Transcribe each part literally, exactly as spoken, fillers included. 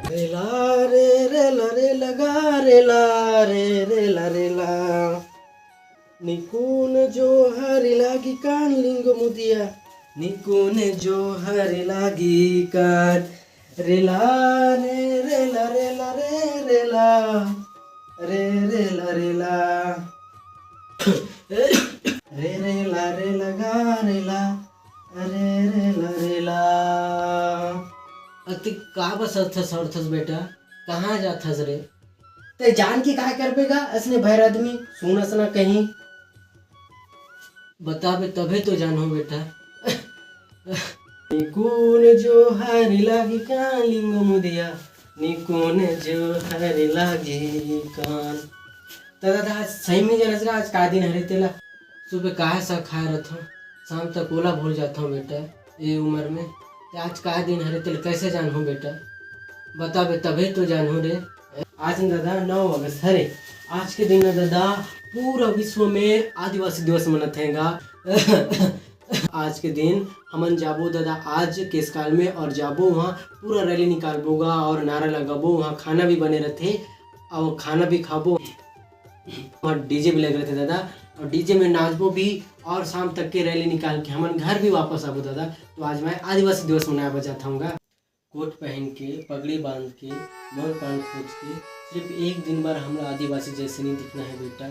रेला रे रेला रे लगा रेला रे रेला रेला। निकुन जो हरि लागी कान लिंगो मुदिया। निकुन जो हरि लागी कान। रेला रे रेला रेला रे रेला। रे रेला रेला। रे रेला रेला गा रेला। अरे रेला रेला। अति का बस अर्थस अर्थस बेटा, कहाँ जाथस रे? ते जान के काय करबे गा, असने भैर आदमी, सुनस ना कहीं। बताबे तभे तो जानहूँ बेटा। निकुन जो हरि लागी कान लिंगो मुदिया, निकुन जो हरि लागी कान। त दादा, आज सही में जानस गा, आज का दिन हरे तेला? सुबह काहे सा खाए रहथों, शाम तक ओला भूल जाथों बेटा, ये उम्र में। ते आज का दिन हरे तेला कैसे जानहूँ बेटा? बताबे तभे तो जानहूँ रे। आज न दादा नौ अगस्त हरे। आज के दिन न दादा पूरा विश्व में आदिवासी दिवस मनत हेगा। आज के दिन हमन जाबो दादा आज केसकाल में और जाबो वहाँ पूरा रैली निकालबो गा और नारा लगाबो, वहाँ खाना भी बने रहथे और खाना भी खाबो। वहाँ डीजे भी लगे रहथे दादा और डीजे में नाचबो भी और शाम तक के रैली निकाल के हमन घर भी वापस आबो दादा। तो आज मैं आदिवासी दिवस मनाए बर जात हूँ गा। कोट पहन के, पगड़ी बांध के, मौर पान खोज के, सिर्फ एक दिन बर हमला आदिवासी जैसे नहीं दिखना है बेटा।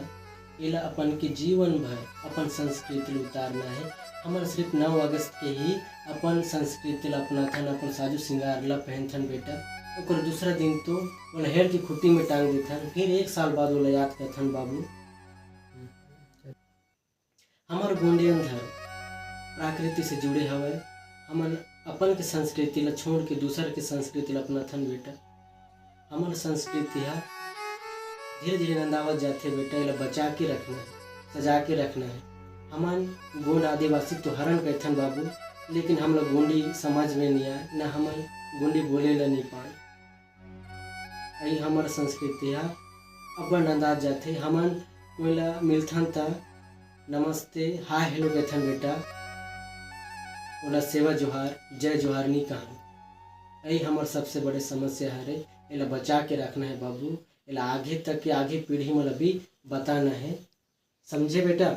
एला अपन के जीवन भर अपन संस्कृति ल उतारना है। हमन सिर्फ नौ अगस्त के ही अपन संस्कृति ल अपनाथन, अपन साजो श्रृंगार ल पहनथन बेटा। ओकर दूसरा दिन तो ओला हेर के खूंटी में टांग देथन, फिर एक साल बाद ओला याद करथन बाबू। हमर गोंडियन धर्म प्रकृति से जुड़े हवय। हमन अपन के संस्कृति ला छोड़ के दूसर के संस्कृति ला अपनाथन बेटा। हमर संस्कृति हा धीरे-धीरे नंदावत जाथे बेटा, एला बचा के रखना है, सजा के रखना है। हमन गोंड आदिवासी तो हरन कहथन बाबू, लेकिन हमला गोंडी समझ में नइ आय, न हमन गोंडी बोले ला नइ पान। अई हमर संस्कृति हा अब्बड़ नंदात जाथे। हमन कोई ला मिलथन त नमस्ते, हाय, हेलो कहिथन बेटा, ओला सेवा जोहार, जय जोहार नी कहन। अई हमर सबसे बड़े समस्या हरे, एला बचा के रखना है बाबू, एला आगे तक के आगे पीढ़ी मन ला भी बताना है, समझे बेटा?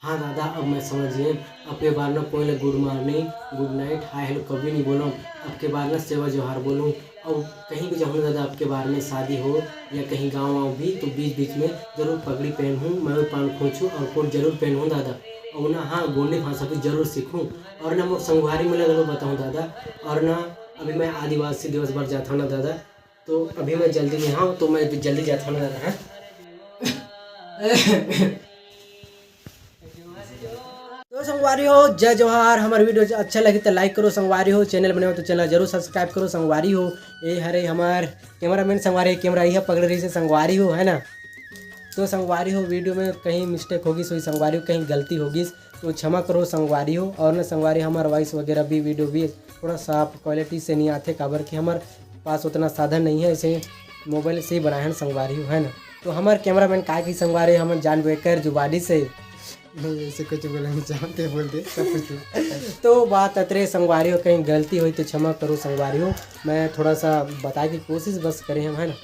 हाँ दादा, अब मैं समझ गेंव। अब के बार न कोई ला गुड मॉर्निंग, गुड नाइट, हाय हेलो कभी नहीं बोलूँ। अब के बार न सेवा जोहार बोलूँ। अउ कहीं भी जाहूँ ना दादा, अब के बार में शादी हो या कहीं गाँव वाँव भी, तो बीच बीच में जरूर पगड़ी पहनहूँ, मयूर पान खोंचहूँ और कोट जरूर पहनहूँ दादा। और ना, हाँ, गोंडी भाषा भी जरूर सीखूँ। और ना, मोर संगवारी मन ला घलो बताहूँ दादा। और ना, अभी मैं आदिवासी दिवस बर जात हूँ ना दादा, तो अभी मैं जल्दी में हूँ, तो मैं अभी जल्दी जात हूँ ना दादा, हाँ? तो संगवारी हो, जय जोहार। हमार वीडियो अच्छा लगी तो लाइक करो संगवारी हो, चैनल बने हो तो चैनल जरूर सब्सक्राइब करो संगवारी हो। ये हरे हमार कैमरामैन संगवारी, कैमरा यही पकड़ रही से संगवारी हो, है ना। तो संगवारी हो, वीडियो में कहीं मिस्टेक होगी, सोई संगवारी हो, कहीं गलती होगी तो क्षमा करो संगवारी हो। और ना संगवारी, हमार वॉइस वगैरह भी वीडियो भी थोड़ा साफ क्वालिटी से नहीं आथे, काबर कि हमार पास उतना साधन नहीं है, ऐसे मोबाइल से ही बनाए हैं संगवारी हो, है ना। तो हमार कैमरामैन काय की संगवारी, हमन जान बेकर जुबानी से नहीं, ऐसे कुछ बोले नहीं जानते, बोल दे सब कुछ। तो बात अतरे संगवारी हो, कहीं गलती हुई तो क्षमा करो संगवारी हो। मैं थोड़ा सा बताए की कोशिश बस करे हम, है ना।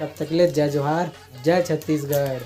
तब तक ले जय जोहार, जय छत्तीसगढ़।